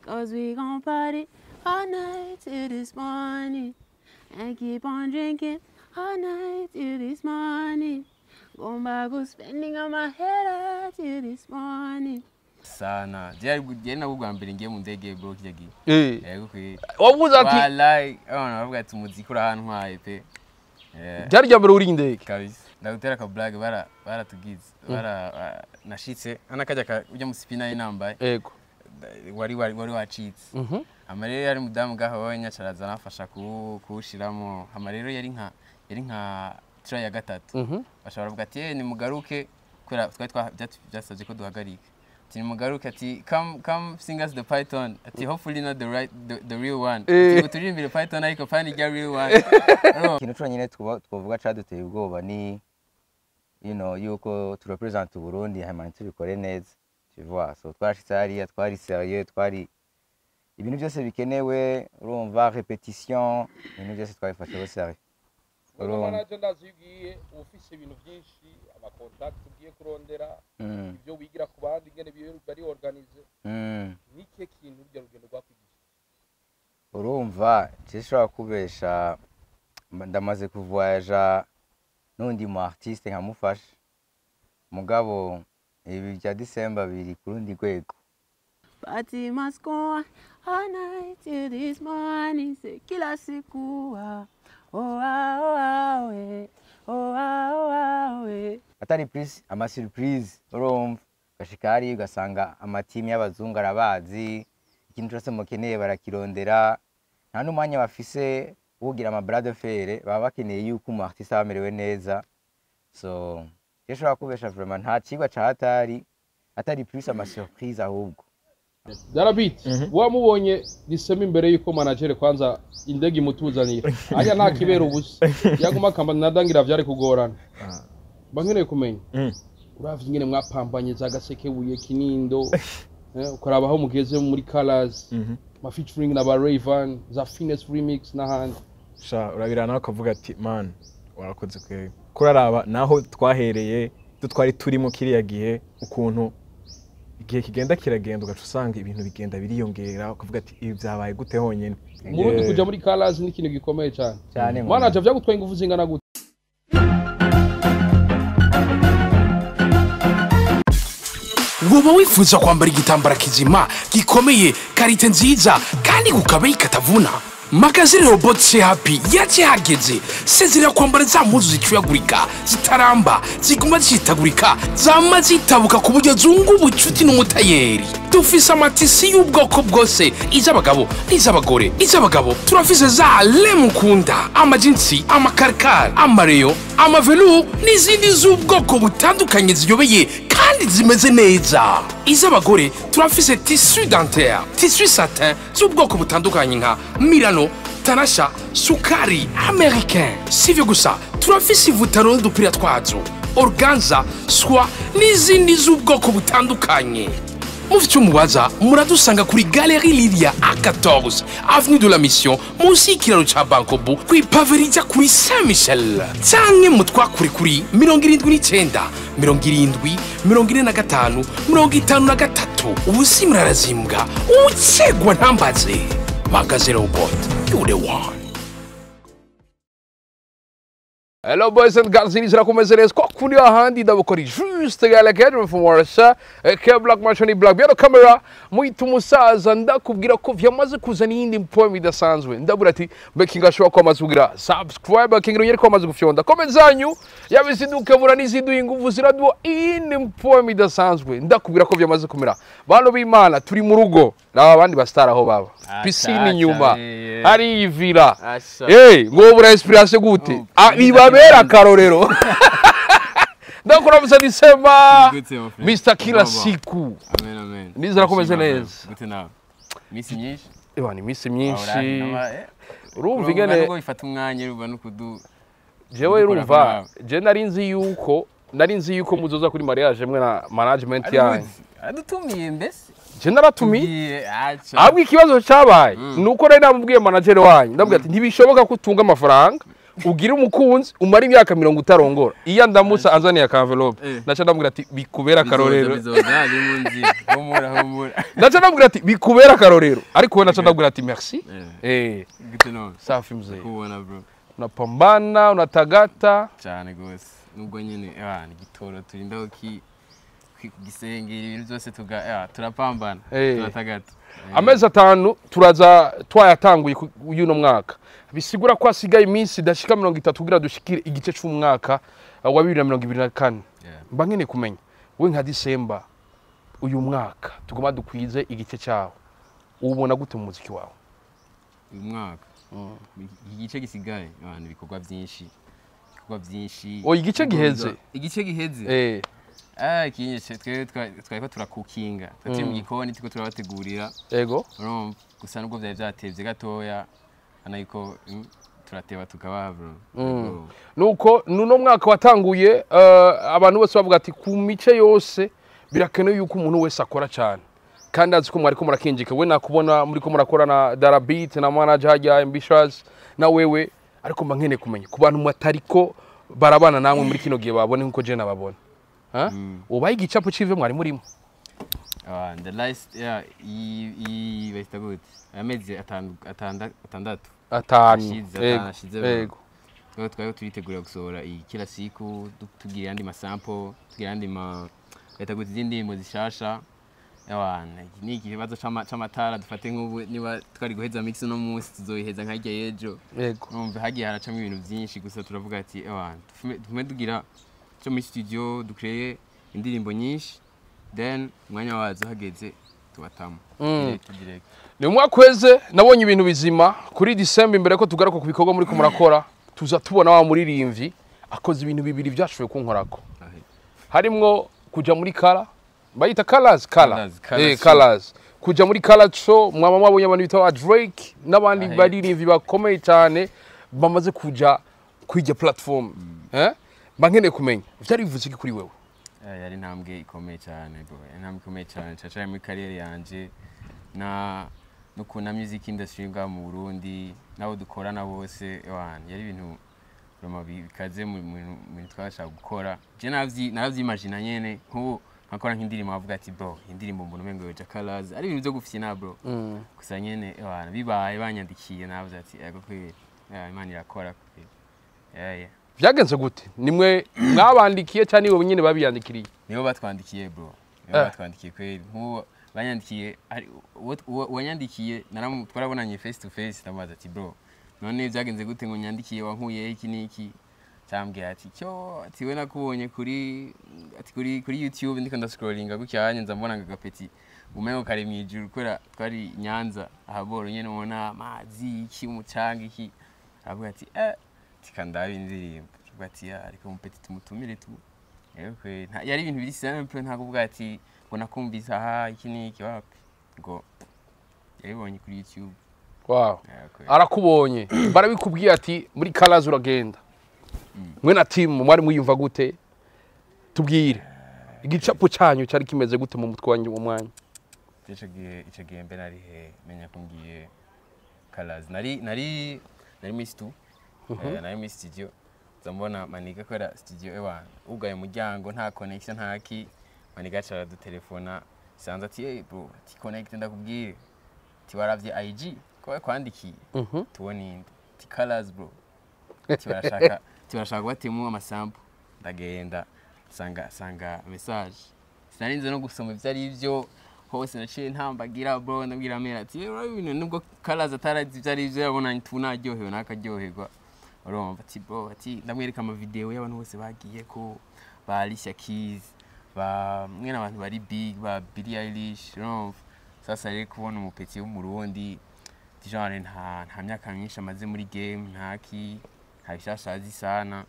Cause we gon' party all night till this morning. And keep on drinking all night till this morning. Going back go spending on my head till this morning. Sana je nabwo bwa mbere ngiye mu ndege bro kijya gihe. Yego kwe. Wavuze ati wallahi abana bavuga ati umuziki urahantwaye pe. Byari rya mbere uri indege. Kabisa. Ndagutera ka blague baratugize. Bara nashitse ana kajya ujya mu spina y'inambaye. Yego. Wari wacitse. Amarero yari mudamu gaho wanyacaraza nafasha kuwushiramo. Amarero yari nka try ya gatatu. Bashobora kuvuga ati ni mugaruke kubera twari byasabye ko duhagarika. Ati mugaruke ati come sing us the python ati hopefully not the right the real one. Ati turirimbire python ariko pani rya real one. Ikintu cyonyine twovuga caduteye ubwoba ni you know yuko tu represent Burundi hanyuma tubikore neza. Tu vois, so twarashitse hariya twari sérieux, twari ibintu byose bikenewe, urumva repetition, ibintu byose twabifashe au sérieux. Urumva manager ndazi ugiye ufise ibintu byinshi, ama contact ugiye kurondera, ibyo wigira ku bandi ingene bari organize. Nike kintu urya rugendo rwakwigisha? Urumva cishobora kubesha ndamaze kuvoyager n'undi mu artiste nkamufasha. Mugabo ibi bya December biri kurundi rwego. Party must go on all night till this morning. Say kila siku oh ah oh ah eh oh ah oh ah eh. Atari plus ama surprise urumva gashikari ugasanga amatimu y'abazungu arabazi ikintu cyose mukeneye barakirondera nta n'umwanya bafise wogira ama bras de fer baba bakeneye yuko umu artiste amerewe neza. So yeshobora kubesha vraiment nta cigwa ca atari plus ama surprise ahubwo. Darabit wamubonye Disema imbere yuko manager kwanza indege imutuzanira aya nta kibera ubusa yaguma kamba nadangira vyari kugorana. Bankeneye kumenya uravye ingene mwapambanye za Gasekebuye Kinindo ukaraba aho mugeze muri Colors ma featuring na ba Rayvan za Finesse Remix n'ahandi. Sha urabirana ukavuga ati man warakoze kwe kuraraba naho twahereye twari turimo kiriya gihe ukuntu igihe kigenda kiragenda ugaca usanga ibintu bigenda biriyongera ukavuga ati ibi byabaye gute honyine. Murundi kuja muri Colors ni ikintu gikomeye cyane. Manager vyagutwaye ingufu zingana gute? Woba wifuza kwambara igitambara kizima gikomeye karite nziza kandi kukabeyi katavuna? Magazine Robot Happy yakihageze. Sezerera kwambara za mpuzu zicuyagurika zitaramba ziguma zitagurika zama zitabuka ku buryo zungu ubucuti n'umutayeri. Dufise amatisi y'ubwoko bwose, iz'abagabo n'iz'abagore. Iz'abagabo turafise za lemukunda, amajinsi, amakarikari, amareyo, amavelu n'izindi z'ubwoko butandukanye ziyobeye kandi zimeze neza. Iz'abagore turafise tissu dentaire, tissu satin z'ubwoko butandukanye nka Milano, Tanasha, Sukari, Américain. Sivyo gusa turafise ivutaro n'udupira twazo, organza, soie n'izindi z'ubwoko butandukanye. Mufite umubaza muradusanga kuri Galerie Lilia A14 Avenue de la Mission munsi y'ikiraro ca Bankobu kw'ipave rija kuri Saint Michel canke mutwakure kuri 79 70 45 53. Ubusi murarazimbwa ucegwa ntambaze. Magaze Robot, you the one. Hello boys and girls, nizera kumeze neza kwa kundi ahandi ndabukora juste gala kedro from Warsaw ke Black Machine Black Bear camera muita umusaza ndakubwira ko vyamaze kuzana iyindi poem idasanzwe. Ndabura ati making sure ko amaze kugira subscribe kingira nyereko amaze gufyonda comment zanyu yabizinduke mura nizinduye ingufu ziraduha iyindi poem idasanzwe. Ndakubwira ko vyamaze kumera bantu b'Imana turi mu rugo naba abandi bastar aho baba piscine inyuma ari ivira ngo bura inspiration gute bibabera karorero. Ndakora musa Disema Mr. Kila siku. Amen amen. Nizera komeze neza. Gute nawe? Misi myinshi? Ewa ni misi myinshi. Urumva ingene ngo ifata umwanya ruba nukudu. Jewe urumva je narinzi yuko muzoza kuri mariage mwe na management yanyu. Adutumiye mbese? Je naratumiye. Ahubwo ikibazo cyabaye nuko nari namubwiye manager wanyu ndabwira ati ntibishoboka ko utunga amafaranga Ugira umukunzi umara imyaka 50 utarongora. Iyo ndamutsa anzaniye aka envelope, naca ndamubwira ati bikubera akarorero. Bizoza biri mu nzira. Humura, humura. Naca ndamubwira ati bikubera akarorero. Ariko we naca ndamubwira ati merci. Gute none? Safi mzee. Kubona bro. Unapambana, unatagata. Cyane gose. Nubwo nyene igitoro turindaho ki gisengera ibintu byose turapambana, turatagata. Amezi 5 turaza twayatanguye uyu mwaka. Bisigura ko hasigaye iminsi idashika 30 kugira dushikire igice c'umwaka wa 2024. Mba nkeneye kumenya we nka December uyu mwaka tugoma dukwize igice cyawo, ubona gute mu muziki wawe? Uyu mwaka igice gisigaye abantu ibikorwa byinshi, ibikorwa byinshi. O igice giheze. Igice giheze. Ikinye twe twariko turakukinga. Turi mu gikoni turiko turabategurira. Yego. Urumva gusa nubwo byari byatevye gatoya anariko turateba tukabaha bro. Nuko nuno mwaka watanguye abantu bose bavuga ati ku mice yose birakenewe yuko umuntu wese akora cyane. Kandi azi ko mwariko murakinjika, we nakubona muri ko murakora na Darabit na manager hajya Ambitious na wewe, ariko mba nkeneye kumenya ku bantu mutariko barabana namwe muri kino gihe babone nkuko je nababona. Ubaye igicapo cive mwari murimo? The last i gute amezi atandatu atanu. Yego. Twari turitegura gusohora iyi kila siku, tugira andi masample, tugira andi ma leta gute izindi zishasha. Ni ikibazo c'amatara dufate nk'ubu niba twari guheza mix no munsi tuzoyiheza nka hirya y'ejo. Yego. Urumva hagiye haracamo ibintu byinshi gusa turavuga ati tufume tugira cyo muri studio dukreye indirimbo nyinshi, then umwanya wazo hageze tubatamo. Direct. Ni umwaka uheze nabonye ibintu bizima kuri December imbere ko tugaruka ku bikorwa muri ko murakora, tuza tubona wa muririmvyi akoze ibintu bibiri byashoboye kunkorako. Harimwo kuja muri Kara, bayita Colors, Colors. Kuja muri Colors show mwaba mwabonye abantu bita Drake n'abandi baririmvyi bakomeye cyane bamaze kuja kwijya platform. Mba nkeneye kumenya vyari bivuze iki kuri wewe? Yari intambwe ikomeye cyane bro. Intambwe ikomeye cyane cyane muri kariyeri yanje na no kuna music industry nga mu Burundi nabo dukorana bose, yari ibintu roma bikaze mu bintu twashaka gukora. Je naravyimagina nyene nkubu nkakora nk'indirimbo avuga ati bro indirimbo mbona umengo yoja Colors ari ibintu byo gufyina bro. Gusa nyene bibaye banyandikiye navuze ati yego kweli Imana irakora kweli. Vyagenze gute? Nimwe mwabandikiye cyane nibo nyene babiyandikiriye? Nibo batwandikiye bro. Nibo batwandikiye kweli. Nkubu banyandikiye, uwanyandikiye twarabonanye face to face ndamubaza ati bro none vyagenze gute ngo nyandikiye wankuye iki niki? Cyambwira ati cyo ati we nakubonye kuri kuri YouTube ndiko ndascrollinga gucyanye nza mbona ngagapeti umengo kare mwijuru kubera twari Nyanza ahaboro nyene ubona amazi iki umucanga iki, aravuga ati tikandabi indirimbo aravuga ati ariko umupeti tumutumire tu. Yari ibintu biri simple nta kuvuga ati ngo nakumvise aha iki niki wapi, ngo yabibonye kuri YouTube. Wow. Arakubonye barabikubwiye ati muri Colors uragenda. Mwe na team mwari mwiyumva gute? Tubwire igicapo cyanyu cyari kimeze gute mu mutwe wanyu uwo mwanya? Ico gihe mbe nari he menya ko ngiye Colors, nari muri studio, nari muri studio nza mbona Maniga kubera studio ugaye umuryango nta connection nta ki, Maniga aca aradutelefona sanze ati hey bro ati connect ndakubwire ati waravye IG ko kwandikiye tubone inde ati Colors bro ati barashaka batemu amasample. Ndagenda sanga message sinarinze no gusoma ivyo ari byo hose naciye ntambagira bro, ndabwira mera ati ibintu nubwo Colors atarazi ivyo ari byo yabona tunaryohewe nakaryoherwa. Urumva ati bro ati ndamwereka ama video y'abantu bose bagiye ko ba Alicia Keys ba mwene abantu bari big ba Billie Eilish. Urumva sasa rero kubona umupeti w'umurundi genre nta myaka myinshi amaze muri game nta ki nta bishasha azi sana,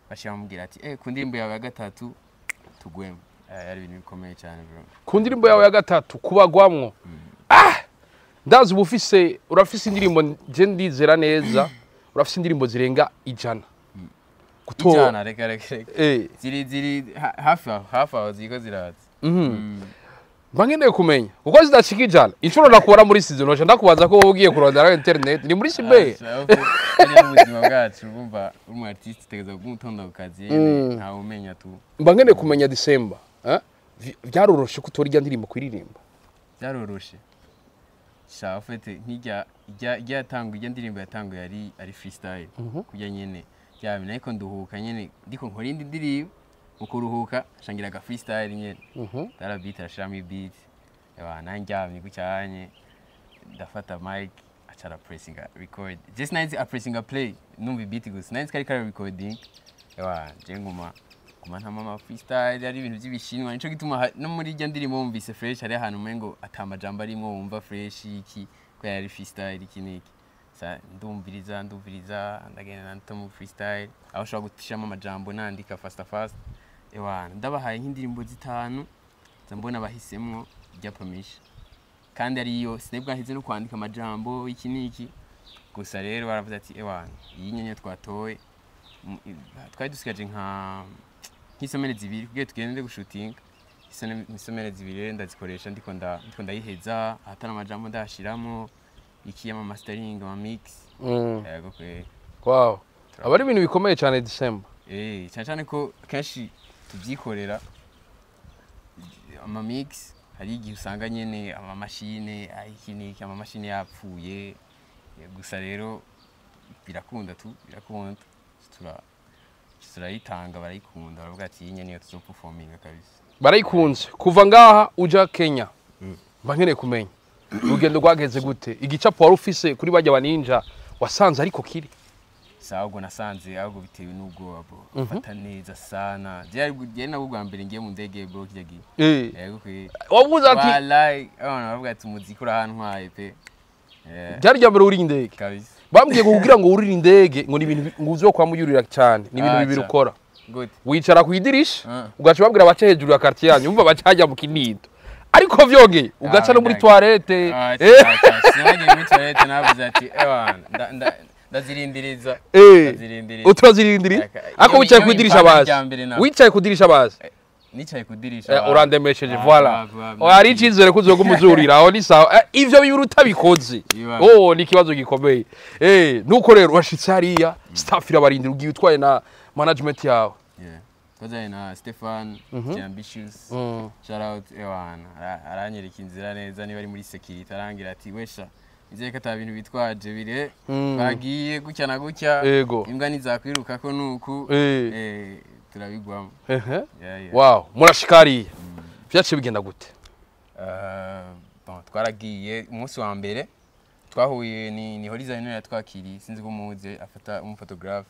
bashira bamubwira ati ku ndirimbo yawe ya gatatu tugwemo. Yari ibintu bikomeye cyane bro. Ku ndirimbo yawe ya gatatu kubagwamwo. Ndazi ubufise urafise indirimbo je ndizera neza urafise indirimbo zirenga 100. Ijana reka. Ziri hafi aho ziko ziraza. Mba nkeneye kumenya kuko zidashika 100 inshuro nakubona muri season noje ndakubaza ko wowe ugiye kurondera internet ni muri cyber. Ubuzima bwacu bumva uri umu artiste utegereza kumutonda ku kazi ntawe umenya tu. Mba nkeneye kumenya December byaroroshe ko utora irya ndirimbo kuririmba? Byaroroshe sha ufite nk'ijya ijya ijya ndirimbo yatanguye ari freestyle kujya nyene byaba ariko nduhuka nyene ndiko nkora indi ndirimbo mu kuruhuka shangira aga freestyle nyene dara beat arashiramo beat eba nanjyamye gucyanye ndafata mic acara pressinga record just nice pressinga play numva beat gusa nice kari kari recording eba je nguma nguma nta mama freestyle ari ibintu by'ibishinwa nico gituma no muri irya ndirimbo wumvise fresh hari ahantu umengo atamajambo arimo wumva fresh iki ko yari freestyle iki niki sa ndumviriza ndagenda nto freestyle aho ushobora gutishamo amajambo nandika fast fast ewa ndabahaye nk'indirimbo zitanu mbona bahisemwo rya permission kandi ariyo sinebwa heze no kwandika amajambo iki niki gusa rero baravuze ati ewa iyi nyenye twatoye twari dusigaje nka nk'isomere zibiri kugira tugende gushutinga isomere zibiri ndazikoresha ndiko ndayiheza ahatari amajambo ndashiramo iki ama mastering ama mix yego kwe. Wow, aba ari ibintu bikomeye cyane December. Cyane cyane ko kenshi tubyikorera ama mix hari igihe usanga nyene ama machine iki niki ama machine yapfuye gusa rero birakunda tu birakunda turayitanga barayikunda baravuga ati iyi niyo tuzoperforminga kabisa barayikunze. Kuva ngaha uja Kenya mba nkeneye kumenya urugendo rwageze gute, igicapo wari ufise kuri bajya baninja wasanze ariko kiri sawa? Ubwo nasanze ahubwo bitewe n'ubwoba bro fata neza sana je nabwo bwa mbere ngiye mu ndege bro kijya giye yego kwe wabuze ati wallahi abana baravuga ati umuziki urahantwaye pe byari rya mbere uri indege kabisa. Bambwiye ngo kugira ngo urire indege ngo ni ibintu ngo uzokwamuyurira cyane ni ibintu bibiri ukora. Wicara ku idirisha ugaca babwira abace hejuru ya quartier yanyu umva bacajya mu Kinindo ariko vyongeye ugaca no muri toilette. Sinagiye muri toilette navuze ati ewa ndazirindiriza utazirindiriza ako wicaye ku idirisha bazi wicaye ku idirisha bazi nicaye ku idirisha urandemesheje voilà ari icizere ko uzogumuzurira aho ni sawa ivyo bibiri utabikoze oh ni kibazo gikomeye nuko rero washitse hariya staff irabarindira ugiye utwaye na management yawe. Twajyanye na Stefan Ambitious shout out ewana aranyereka inzira neza niba ari muri security arangira ati wesha nizeye ko ata bintu bitwaje bire bagiye gutya na gutya imbwa nizakwiruka ko nuku turabigwamo. Wow, murashikariye vyaciye bigenda gute? Bon twaragiye umunsi wa mbere twahuye ni Horizon yatwakiriye sinzi ko muze afata umufotographe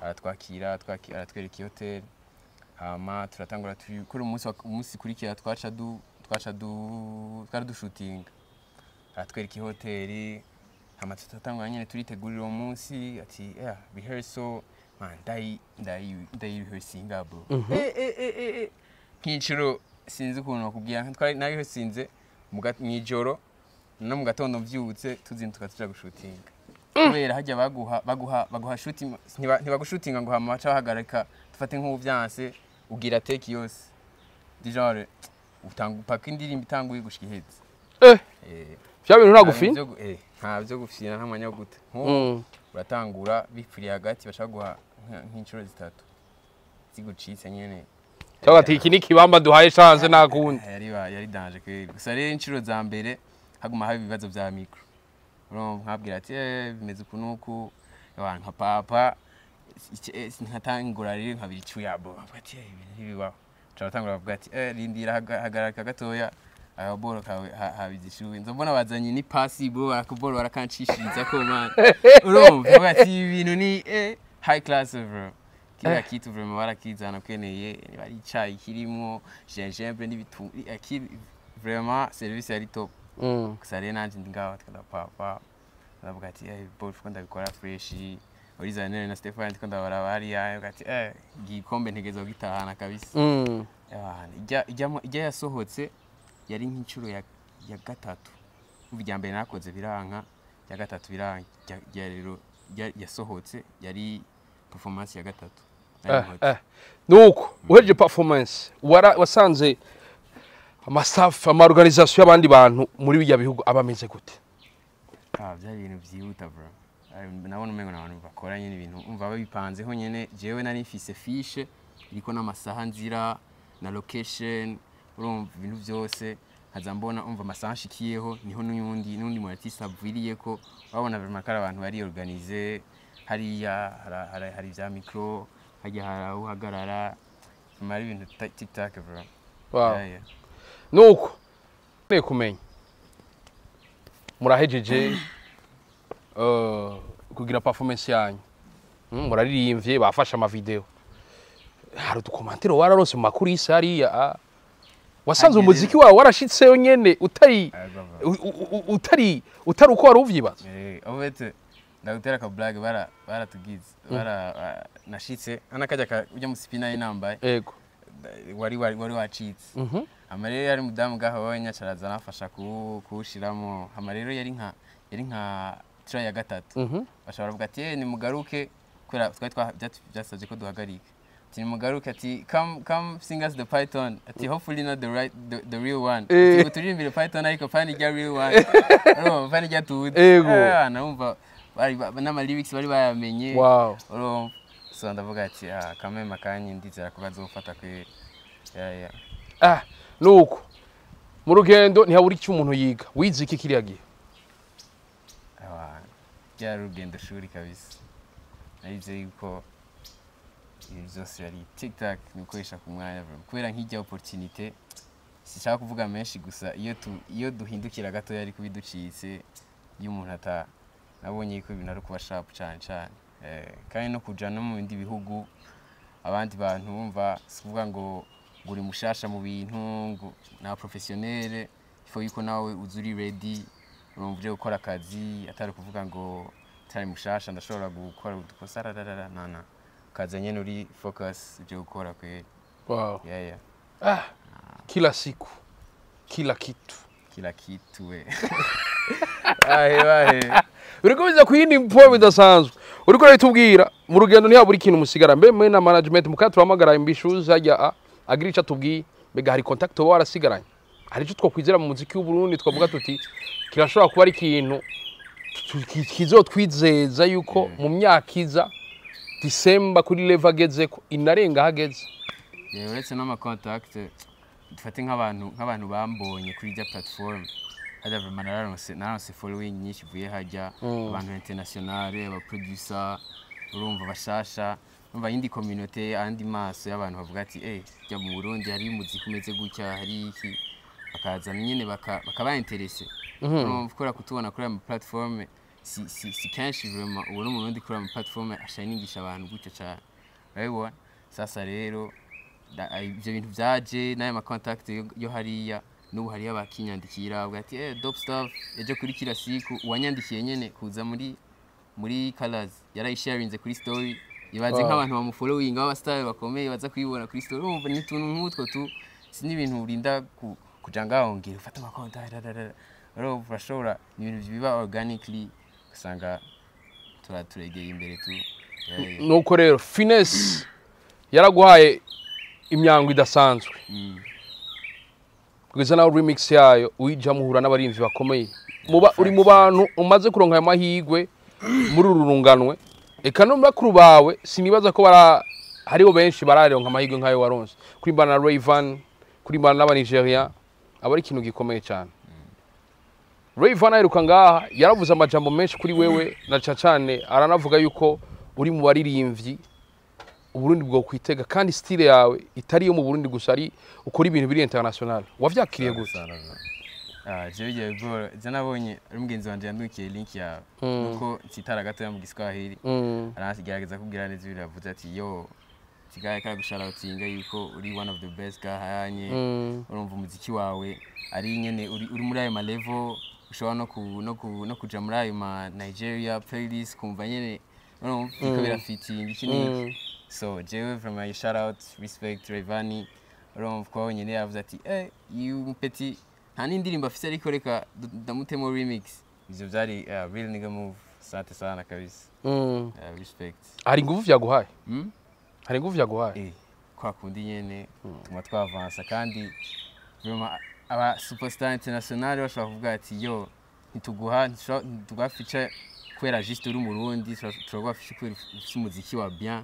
aratwakira aratwereka hotel hama turatangura kuri umunsi kurikira twaca dushutinga aratwereka hoteli hama turatangura nyene turitegurira uwo munsi ati rehearsal man ndayi rehearsinga bro nk'inshuro sinzi ukuntu nakubwira twari narihesinze mw'ijoro no mu gatondo mvyutse tuzinduka tuja gushutinga kubera hajya baguha shooting ntibagushutinga ngo hama baca bahagarika dufate nk'ubuvyanse ugira take yose genre utanga paka indirimbo itanguye gushika iheze vya bintu ntagufi nta byo gufina nta mwanya wo guta uratangura bipfiriye hagati bashaka guha nk'inshuro zitatu zigucitse nyene cyangwa ati iki ni kibamba duhaye chance nakundi yari danger kweli. Gusa rero inshuro za mbere haguma haba ibibazo vya micro urumva nkabwira ati bimeze uku nuku abantu nka papa nkatangura rero nkabira icuyabo bavuga ati ibintu ntibibaho turatangura bavuga ati rindira hagaraka gatoya akaboro kawe habizishuwe nzobona bazanye ni pasi bro arakuboro barakanshishiriza ko man urumva bavuga ati ibintu ni high class bro kila kitu vraiment barakizana keneye bari icayi kirimo gingembre n'ibitu vraiment service yari top. Gusa rero nanje ngaho twenda papa ndavuga ati bro fuko ndabikora fresh Horizon na Stefan ndiko ndabaraba hariya ati igikombe ntegezo gitahana kabisa. Ijya yasohotse yari nk'inshuro ya gatatu irya mbere nakoze biranka ya gatatu biranka rero yasohotse yari performance ya gatatu. Nuko uheje performance wasanze Ama staff, ama organisation y'abandi bantu muri bijya bihugu aba ameze gute? Ah, byari ibintu byihuta, bro. Nabona umengo n'abantu bakora nyene ibintu, umva, babipanzeho nyene. Jewe nari mfise fiche iriko n'amasaha nzira na location, urumva, ibintu byose nkaza mbona, umva, amasaha nshikiyeho niho n'undi mu artiste avuyeko. Babona vraiment ko ari abantu bari organisé hariya. Hari vya micro hajya, hari aho uhagarara. Vraiment ari ibintu tic tac, bro. Yeah. Nuko nkeneye kumenya, murahejeje kugira performance yanyu, muraririmbye, bafashe ama video, hari udu commentaires wararose mu makuru y'isi hariya? Wasanze Hageze- umuziki wawe warashitseyo nyene utari Ego, bro. utari uko wari uvyibaza? En fait, ndagutera ka blague, baratugize bara nashitse hano kajya ujya mu sipina y'inambaye wari wacitse. Hama rero yari umudamu gahonya caraza aramfasha kuwushiramo. Hama rero yari nka try ya gatatu. Bashobora baravuga ati: "Eh, nimugaruke," kubera twari byasabye ko duhagarika. Ati: "Nimugaruke," ati: "Come, come sing us the python," ati: "Hopefully not the right the real one." Ati ngo turirimbire python, ariko pani rya real one, urumva, pani rya tuzi. Narumva bari n'ama lyrics bari bayamenye. Urumva, so ndavuga ati: "Ah, kameme akanye, ndizera ko bazofata kweri." Yeah. Ah, nuko mu rugendo ntihabura icyo umuntu yiga. Wize iki kiriya gihe? Aba, byari urugendo shuri kabisa. Narize yuko ibi byose ari tic tac, ni gukoresha ku mwanya, bro. Kubera nk'ijya opportunité, sinshaka kuvuga menshi, gusa iyo duhindukira gatoya ariko biducitse, iyo umuntu ata nabonye yuko ibintu ari kuba sharp cyane cyane, kandi no kuja no mu bindi bihugu, abandi bantu bumva, si kuvuga ngo uri mushasha mu bintu, ngo na professionnel, ifo yuko nawe uza uri ready, urumva, uje gukora akazi, atari kuvuga ngo tari mushasha ndashobora gukora udukosa rararara nana, ukaza nyene uri focus, uje gukora kweli. Yeah. Ah, kila siku kila kitu. Kila kitu we, ahe bahe. Uriko biza ku yindi mpo bidasanzwe, uriko urabitubwira. Mu rugendo ntihabura ikintu musigara. Mbe mwe na management mukaba turahamagara imbishuzi hajya agira icyo atubwiye. Mbega hari contact uba warasigaranye? Hari icyo twakwizera mu muziki w'u Burundi, twavuga tuti kirashobora kuba ari ikintu kizotwizeza yuko mu myaka iza Disemba kuri level agezeko, inarenga aho ageze? Yeah, uretse n'ama contact, dufate nk'abantu bambonye kuri ijya platform hajya, vraiment nararonse following nyinshi ivuye hajya, abantu international, aba producer, urumva, bashasha, urumva, yindi communauté, andi maso y'abantu bavuga ati: "Eh, jya mu Burundi hari umuziki umeze gutya, hari iki," bakazana nyene bakaba intéressé, urumva, kubera kutubona kuri ayo platform. Si kenshi vraiment ubona umurundi kuri ayo platform ashiningisha abantu gutyo cyane, urabibona. Sasa rero ivyo bintu vyaje n'ayo ma contact yo hariya, n'ubu hariyo abakinyandikira bavuga ati: "Eh, dope stuff." Ejo kuri kila siku uwanyandikiye nyene kuza muri Colors yarayisharinze kuri story. Ibaze nk'abantu bamufollowinga b'aba star bakomeye baza kuyibona kuri story. Urumva, ni utuntu nk'utwo tu, si n'ibintu urinda kuja ngaho ngira ufate ama contact rararara. Urumva, urashobora, ni ibintu biba organically, usanga turegeye imbere tu. Yeah. Nuko rero Finesse yaraguhaye imyango idasanzwe kugeza naho remix yayo uyijamo uhura n'abarimvyi bakomeye. Muba uri mu bantu umaze kuronka ayo mahirwe muri uru runganwe, eka no bakuru bawe sinibaza ko bara hariho benshi bararonka amahirwe nk'ayo waronse kurimbana na Rayvan, kurimbana n'Abanigeria, aba ari ikintu gikomeye cyane. Rayvan aheruka ngaha yaravuze amajambo menshi kuri wewe, na cane aranavuga yuko uri mu baririmbyi Uburundi bwo kwitega, kandi style yawe itari iyo mu Burundi gusa, ari ukora ibintu biri international. Wavyakiriye gute? Ah, jewe igihe bro, je nabonye ari mugenzi wanje yandukiye link yawe, nuko nsitara gatoya mu Giswahili, arangerageza kubwira neza ibintu yavuze, ati: "Yo, kigaye karagusharautinga yuko uri one of the best gahanye." Urumva, umuziki wawe ari nyene uri muri ayo ma level, ushobora no kuja muri ayo ma Nigeria playlist, kumva nyene, urumva, biriko birafitinga iki n'iki. So jewe vraiment shout out, respect Rayvanny, urumva, ko nyene yavuze ati: "Eh, you petit, nta n'indirimbo afise, ariko reka ndamutemo remix." Ivyo vyari real nigga move. Sante sana kabisa. Respect. Hari inguvu vyaguhaye? Hari inguvu vyaguhaye? Eh, kwa kundi nyene tuma twavansa, kandi vraiment Aba superstar international bashobora kuvuga ati: "Yo, ntituguha feature kubera juste uri Umurundi, turaguha feature kubera ufise umuziki wa bien."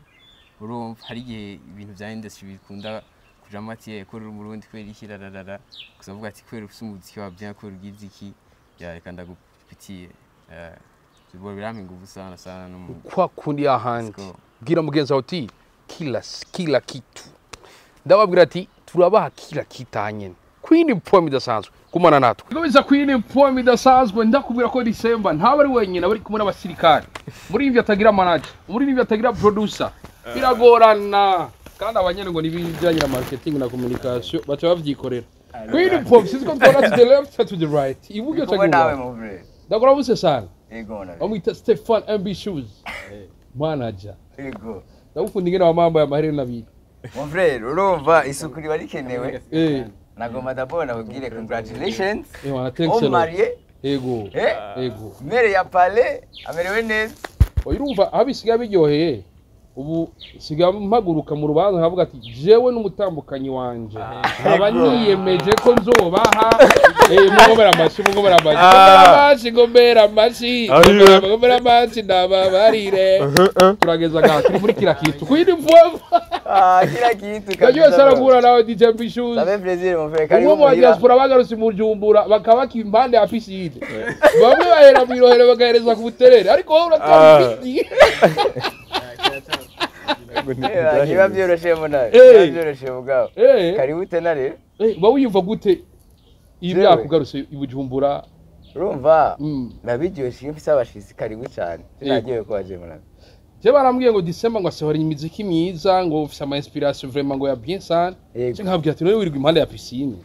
Urumva hari igihe ibintu vya industry bikunda kujamo ati: "Eh, kubera uri Umurundi, kubera iki rararara." Gusa bavuga ati: "Kubera ufise umuziki wa bien, kubera ugize iki, ya reka ndagupitiye." Bibo birampa inguvu sana sana no mu Kwa kundi ahandi. Let's go. Bwira mugenzi wawe uti kila kitu. Ndababwira ati turabaha kila kitu hanyene. Queen poem idasanzwe, kumana natwe komeza. Queen poem idasanzwe, ndakubwira ko December ntaba ari wenyine, aba ari kumwe n'abasirikare. Muri ivyo atagira manager, muri ivyo atagira producer, biragorana. Kandi abanyene ngo nibijyanye na marketing na communication baca bavyikorera. Queen poem, sinzi ko twara to the left, to the right, iburyo Kumwe nawe cyangwa mon frère. ndakora buse sana. Ego na. Bamwita Stefan MB Shoes manager. Ego. Ndagukunda ingene wamambaye amaherena abiri. Mon frère, urumva isuku riba rikenewe. Eh. Nagomba d'abord nakubwire congratulations. Eh wana, thanks Au a lot. marié. Ego. Eh? Ego. Mere ya palais amerewe neza. Oya, urumva aho bisigaye biryoheye, ubu sigaye mpaguruka mu rubanza nkavuga ati: "Jewe n'umutambukanyi wanje nkaba niyemeje ko nzobaha." Mungomera amashyi, mungomera amashyi, ngomera amashyi, ngomera amashyi, ngomera amashyi, ndababarire. Turageza ngaha, turi muri kila kitu kuri mvuvu. Ah, kila kitu. Najua sana guhura nawe, DJ MB Shoes. Ça fait plaisir mon frère. Umwe Karibu mu muhira. diaspora bagarutse mu Bujumbura bakaba impande ya piscine, bamwe bahera mu Irohero bagahereza ku Buterere, ariko wowe uratwara ibiti. Biba byoroshe muna. Eh. Biba byoroshe mugabo. Eh. Karibu tena rero. Uba wiyumva gute iyi Jewe. myaka ugarutse i Bujumbura? Urumva biba biryoshye iyo mfise abashitsi, karibu cyane. Sinagiye ko waje muna. Je barambwiye ngo December ngo asohora imiziki myiza, ngo ufise ama inspiration vraiment, ngo ya bien sana. Yego. Je nkabwira ati: "None wirirwa impande ya piscine,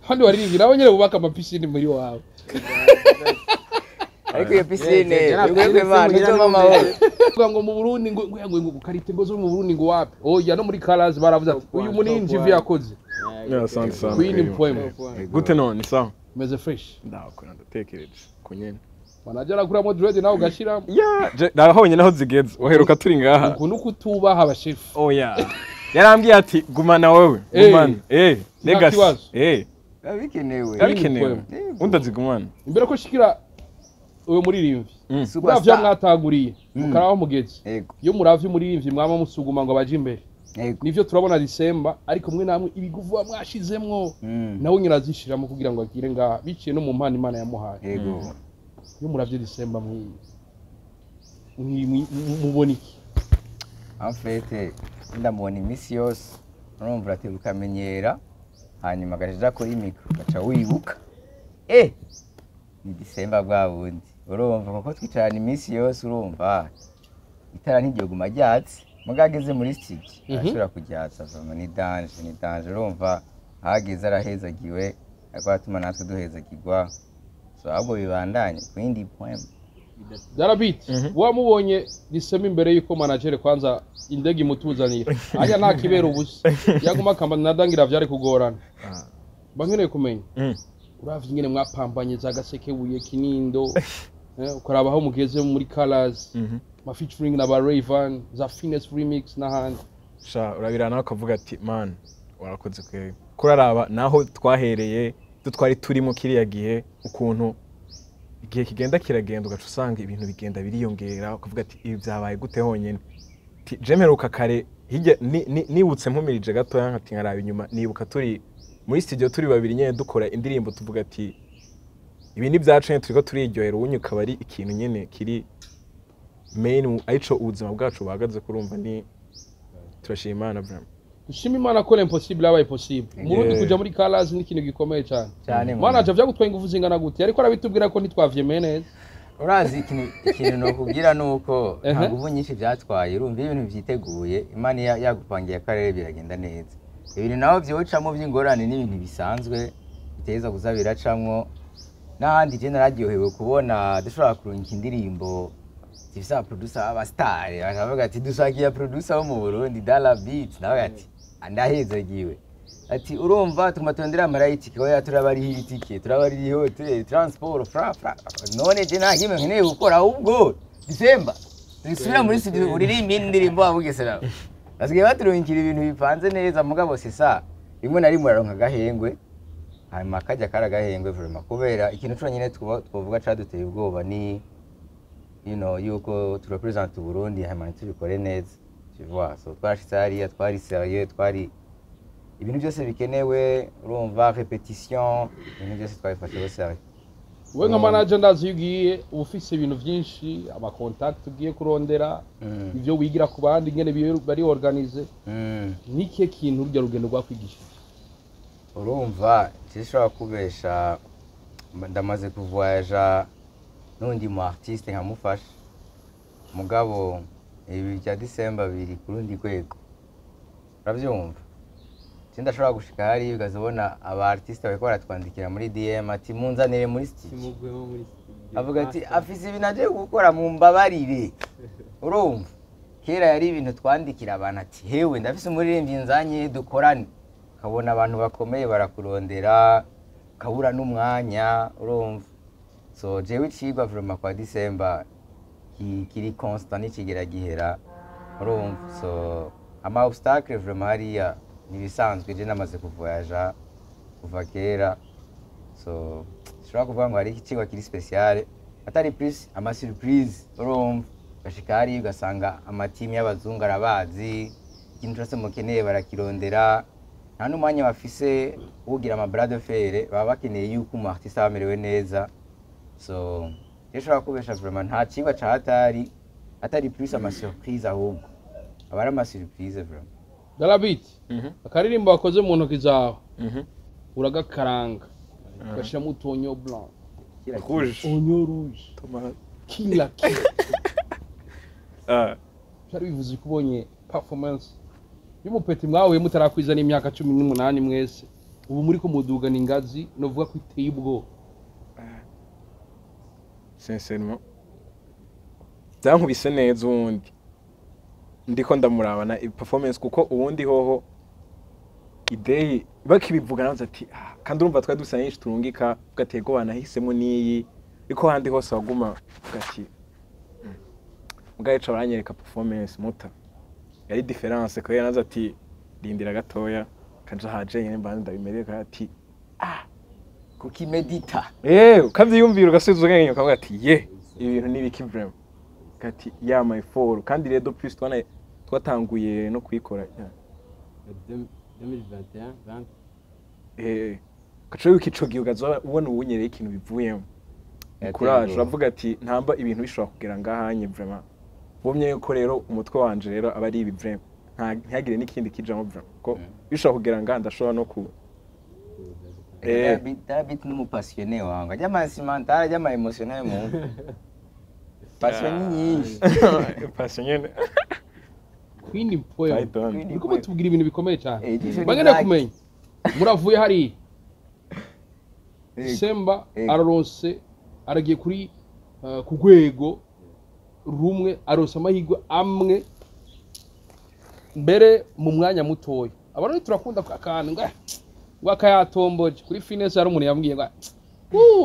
abandi baririmbyi nabo nyene bubaka ama piscine muri wawe." Ariko iyo piscine Yeah, yugwe Imana izoma amahoro. Kuvuga ngo mu Burundi ngo qualité ngo zo mu Burundi ngo wapi, oya, no muri Colors baravuze ati: "Uyu muninji ivyo yakoze." Yeah, asante sana. Queen Poem. Gute none, sawa? Meze fresh. Ndakora, ndatekereje ku nyene. Manager arakuramo dread nawe ugashiramo. Yeah, naho naho zigeze waheruka turi ngaha. Uku nukutubaha abashefu. Oya, yarambwiye ati: "Gumana wewe." Eh. Gumana Nta legacy. kibazo. Biba bikenewe. Yabikenewe. Poem. Undazigumana. Imbere ko shikira uyo muririmbyi, muravyo Superstar. mwataguriye mukaraho mugeze, Yego. iyo muravye umuririmbyi mwama musuguma ngo abaje imbere. Yego. Nivyo turabona December, ariko mwe namwe ibiguvu mwashizemwo nawe nyine azishiramo kugira ngo agire ngaha biciye no mu mpano Imana yamuhaye. Yego. Iyo muravye December mubona iki? En fait, ndamubona iminsi yose, urumva urateba ukamenyera, hanyuma agaja kuri micro ugaca wibuka ni December bwa bundi, urumva kuko twicarana iminsi yose, urumva itara ntiryoguma ryatse, muga ageze muri studio arashobora kuryatsa. Vraiment ni danger, ni danger. Urumva ahageze arahezagiwe, ariko aratuma natwe duhezagirwa, so ahubwo bibandanye ku yindi point. Darabit, wamubonye December imbere yuko manager kwanza indege imutuzanira, aya nta kibera ubusa, yaguma akamba nadangira vyari kugorana. Mba nkeneye kumenya, uravye ingene mwapambanye za Gasekebuye, Kinindo, ukaraba aho mugeze muri Colors, ma featuring na ba Rayvan, za Finesse Remix n'ahandi. Sha, urabira nawe ukavuga ati: "Man, warakoze kweri." Kuraraba naho twahereye, ibyo twari turimo kiriya gihe, ukuntu igihe kigenda kiragenda ugaca usanga ibintu bigenda biriyongera, ukavuga ati: "Ibi byabaye gute honyine?" Ti, je mperuka kare hirya nibutse mpumirije gatoya nkati nkaraba inyuma, nibuka turi muri studio turi babiri nyene dukora indirimbo, tuvuga ati: "Ibi ni byacu nyene, turiko turiryohera." Ubunye ukaba ari ikintu nyene kiri main, arico ubuzima bwacu buhagaze. Kurumva ni turashima Imana vraiment. Dushima Imana ko l'impossible yabaye possible. Umurundi kuja muri Colors ni ikintu gikomeye cyane. Cyane. Manager, vyagutwaye ingufu zingana gute? Ariko arabitubwira ko ntitwavyemeye neza. Urazi ikintu nokubwira ni uko nta nguvu nyinshi byatwaye. Urumva iyo ibintu byiteguye, Imana yagupangiye akarere, biragenda neza. Ibintu naho byocamo by'ingorane n'ibintu bisanzwe biteza kuza biracamwo n'ahandi. Je nararyohewe kubona dushobora kurungika indirimbo zifise abaproducer b'abasitari, bakavuga ati: "Dushakiye producer wo mu Burundi, Dala Beat." Nawe ati: "Ndahezagiwe." Ati: "Urumva tuma turondera amarayitike, oya, turabariha itike, turabariha hoteli, transport, fra fra." None je nta kimwe nkeneye gukora, ahubwo December dusubira muri studio uririmba indirimbo wa Bugesera. Basigaye baturungikira ibintu bipanze neza, mugabo c'est ça, rimwe na rimwe uraronka agahengwe. Hanyuma kajya karagahengwe vraiment, kubera ikintu conyine twovuga caduteye ubwoba ni yuko turepresent Burundi, hanyuma ntitubikore neza, tu vois. So twarashitse hariya twari sérieux, twari ibintu byose bikenewe, urumva, répétition, ibintu byose twabifashe au sérieux. We nka manager, ndazi iyo ugiye uba ufise ibintu byinshi, ama contact ugiye kurondera, ibyo wigira ku bandi ingene bari organisé. Ni ikihe kintu urya rugendo rwakwigishije? Urumva, sinshobora kubesha, ndamaze kuvoyaja n'undi mu artiste nkamufasha, mugabo ibi bya December biri ku rundi rwego, urabyumva. Sindashobora gushika hariya ukazabona aba artiste bariko baratwandikira muri DM ati: "Munzanire muri studio." Kimugwemo muri studio. Avuga ati: "Afise ibintu agiye gukora, mumbabarire." Urumva, kera yari ibintu twandikira abantu ati: "Hewe, ndafise umuririmbyi nzanye dukorane." Ukabona abantu bakomeye barakurondera, ukabura n'umwanya, urumva. So jewe icigwa vraiment kwa December kiri constant, nikigera gihera, urumva. So ama obstacle vraiment hariya ntibisanzwe. Je namaze kuvoyaja kuva kera, so sinshobora kuvuga ngo hari ikigwa kiri spécial atari plus ama surprise. Urumva, ugashika hariya ugasanga amatimu y'abazungu arabazi, ikintu cyose mukeneye barakirondera, nta n'umwanya bafise wo kugira ama bras de fer, baba bakeneye yuko umu artiste aba amerewe neza. So rero ushobora kubesha, vraiment nta cigwa ca hatari atari plus ama surprise, ahubwo aba ari ama surprise vraiment. Darabiti, akaririmbo wakoze mu ntoki zawe, uragakaranga, ugashyiramo utu blanc, Rouge. Oignon rouge. Tomate. Kila kitu. Ah. Byari bivuze ko ubonye performance y'umupeti mwahuye mutarakwiza n'imyaka 18 mwese, ubu muri ko mudugana ingazi novuga ko iteye ubwoba. Sincèrement, byankubise neza. Ubundi ndiko ndamurabana performance, kuko ubundi hoho ideyi bakibivuga navuze ati: "Ah," kandi urumva twari dusa nyinshi turungika, ugatego banahisemo n'iyi, ariko ahandi hose waguma uvuga ati: Mugabo ico baranyereka performance muta yari différence." Kubera nazo ati: "Rindira gatoya kaja haje nyene mbanze ndabimerereka." Ati: Kukimedita. Ukavyiyumvira, ugasubiza ubwenge, ukavuga ati: "Ye, ibi bintu ni ibiki vraiment?" Ati: "Ya my fall." Kandi rero plus twana twatanguye no kuyikora, yeah. 2021 20. Ugaca wibuka ico gihe, ukaza ubona ubunyereye ikintu bivuyemo. Yateye Courage. ubwoba. Uravuga ati: "Ntamba ibintu bishobora kugera ngahanye." Vraiment ubumye yuko rero umutwe wanje rero aba ari ibi vraiment, ntihagire n'ikindi kijamo vraiment, ko bishobora kugera ngaha ndashobora no ku Darabit n'umupassionné wangu, ajya ama instrumental, ajya ama émotionnel, mu passion ni nyinshi. Passion nyene. Queen Poem. Python. Uriko mutubwira ibintu bikomeye cyane. Ijisho ni Bagenda black. kumenya muravuye hariya. Yego. Semba Yego. araronse, aragiye kuri ku rwego rumwe, aronse amahirwe amwe mbere mu mwanya mutoya. Abarundi turakunda akantu ngo ngo akayatomboje kuri finesse. Hari umuntu yambwiye ngo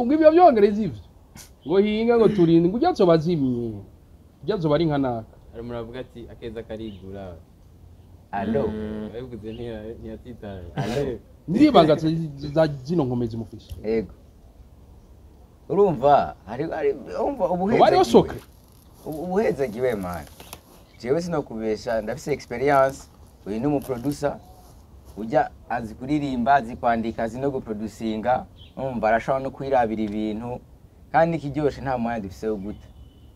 ngo ibyo byongereza ivyo, ngo hinga ngo turinde, ngo ujya bazimye, ujya zoba ari nka naka. Hari umuntu avuga ati: "Akeza karigura." Allo. Babivuze ntiyatitaye. Allo. Ndibanga za zino nkomezi mufise. Yego, urumva hari urumva bari ubuhezagiwe. Basoka. Ubuhezagiwe man, jewe sinokubesha, ndafise experience. Uyu ni umuproducer ujya azi kuririmba, azi kwandika, azi no guproducinga. Urumva, arashobora no kwirabira ibintu, kandi ikiryoshe nta mwanya dufise wo guta.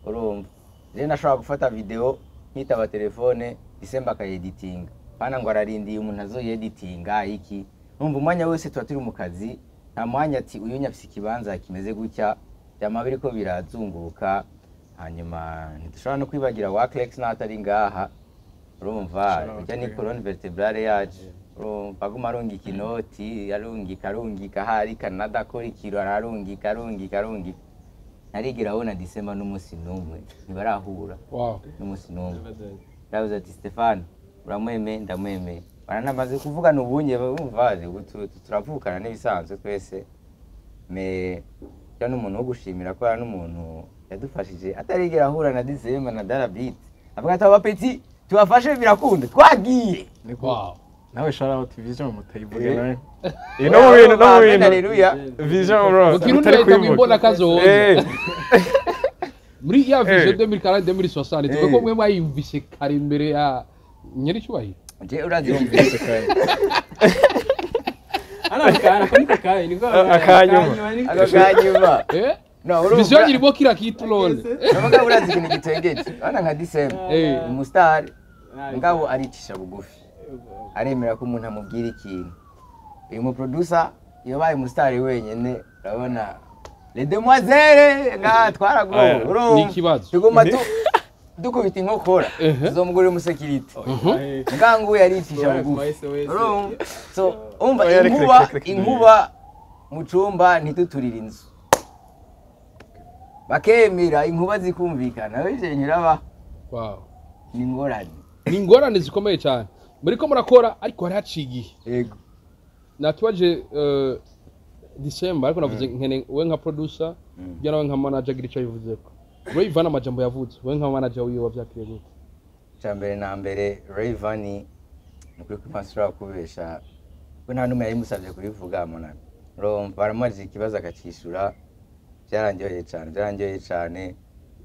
Urumva, rero nashobora gufata video nkitaba telefone, Disemba akayeditinga, pana ngo ararindiye umuntu azoyeditinga iki. Urumva, umwanya wose tuba turi mu kazi, nta mwanya ati uyu nyafise ikibanza kimeze gutya, byama biriko birazunguruka. Hanyuma ntidushobora no kwibagira wa Clex n'atari ngaha. Urumva, Shout out ujya ni to colonne vertébrale yacu. Urumva, aguma arungika inoti, arungika, arungika, hari Canada akora ikiro, ararungika, arungika, arungika, ntarigera abona Disemba n'umunsi n'umwe, ntibarahura n'umunsi n'umwe. Ndavuze ati: "Stefano uramwemeye?" "Ndamwemeye." Baranamaze kuvugana ubunye, bumva ubu turavukana n'ibisanzwe twese. Me ya n'umuntu wo gushimira ko ari n'umuntu yadufashije atarigera ahura na Disemba na Darabit, avuga ati: "Aba petit tubafashe, birakunda, twagiye." Nawe shout out Vision mutayivuge nawe. No mu bintu, no mu bintu. Haleluya. Vision bro. Mu Kirundi utari bahita ngo kuyivuga. imbona kazoza. Muri ya vision 2040 2060, tuvuge ko mwe mwayumvise kare imbere ya nyiricyubahiro. Je urazi wumvise Kare. Hano akana ko niko kaye niko. Akanyuma. Ako kanyuma. No, urumva. Vision irimo kira kitu none. Navuga urazi ikintu gitengeje. Urabona nka December. Umustar ngabo aricisha bugufi. Aremera ko umuntu amubwira ikintu. Uyu mu producer yabaye umustar wenyene, urabona les demoiselles nga twaragowe. Aya. Urumva. Ni ikibazo. Tuguma tu dukubita inkokora. Tuzomugurira umusekirite. Ngangu yaricisha bugufi. Urumva. So umva Oya, reka, inkuba reka, reka. Inkuba mu cumba ntituturire inzu. Bakemera inkuba zikumvikana, ivyo nyiraba Wow. ni ingorane. Ni ingorane zikomeye cyane. Muriko murakora ariko hari haciye igihe. Yego. Natubaje December, ariko navuze nkene we nka producer, bya nawe nka manager agira icyo yivuzeko. Rayvan amajambo yavuze, we nka manager wiwe wavyakiriye gute? Icya mbere na mbere, Rayvan ni ukuri ko mpasura kubesha ko nta n'umwe yabimusabye kubivuga monami. Urumva baramubajije ikibazo akacishura, byarandyoheye cyane, byarandyoheye cyane.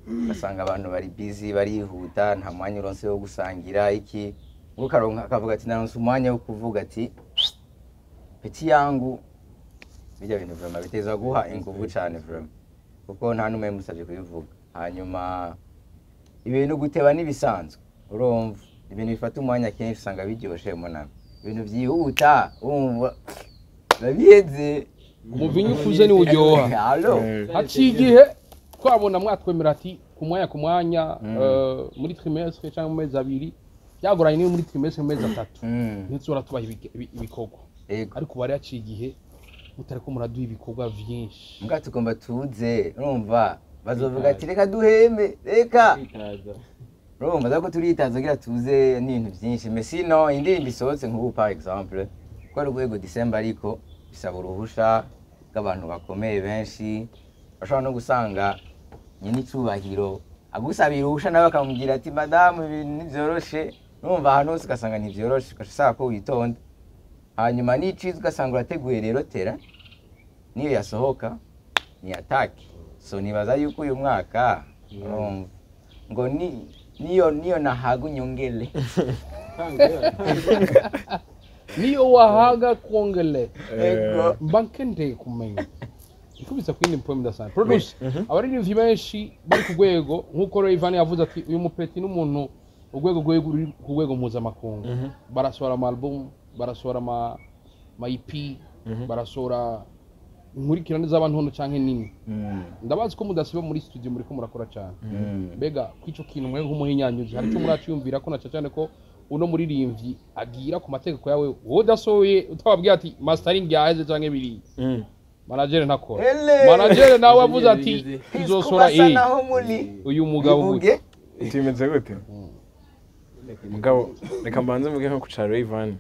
Ugasanga abantu bari busy, barihuta, nta mwanya uronse wo gusangira iki. Ubwo karonka akavuga ati naronse umwanya wo kuvuga ati petit yangu, bijya bintu vraiment biteza guha ingufu cyane vraiment, kuko nta n'umwe yabimusabye kubivuga. Hanyuma ibintu guteba n'ibisanzwe, urumva ibintu bifata umwanya kenshi usanga biryoshe monami. Ibintu byihuta urumva babiheze. Umuvinyu ukuze ni uryoha. Allo. Haciye igihe twabona mwatwemera ati ku mwanya ku mwanya, muri trimestre cyangwa mu mezi abiri, byagoranye niyo muri trimestre mu mezi 3 ntituzora tubaha ibikorwa. Yego. Ariko bari haciye igihe mutariko muraduha ibikorwa vyinshi. Mbwa tugomba tuze, urumva bazovuga ati reka duheme, reka urumva zako turitaza kugira tuze n'ibintu byinshi. Mais sinon indirimbo isohotse nk'ubu par exemple, ko ari urwego December, ariko bisaba uruhusha rw'abantu bakomeye benshi. Bashobora no gusanga nyine icubahiro agusabira uruhusha, nawe akamubwira ati madamu ibintu ntibyoroshe. Urumva ahantu hose ugasanga ntibyoroshe, ugaca usaba ko witonda. Hanyuma n'iciza ugasanga urateguye rero tera niyo yasohoka ni atake. So nibaza yuko uyu mwaka urumva ngo ni niyo niyo nahaga unyongele. Niyo wahaga kwongele. Ego. Mba nkeneye kumenya ikubise ku yindi poem idasanzwe produce. Abaririmbyi benshi bari ku rwego nk'uko Rayvan yavuze ati uyu mupeti n'umuntu urwego rwe ruri ku rwego mpuzamakungu, barasohora ama album, barasohora ama EP, barasohora inkurikirane z'abantu nto canke nini. Ndabazi ko mudasiba muri studio, muriko murakora cyane. Mbega kw'ico kintu mwe nk'umuhinyanyuzi hari icyo muraciyumvira ko na cane cane ko uno muririmbyi agira ku mategeko yawe, wowe udasohoye utababwiye ati mastering yaheze canke biriya, manager ntakora. Hele! Manager nawe avuze ati tuzosora Kubasa iyi naho muri uyu mugabo bivuge. Timeze gute? Mugabo reka mbanze mvuge nko ku ca Rayvan.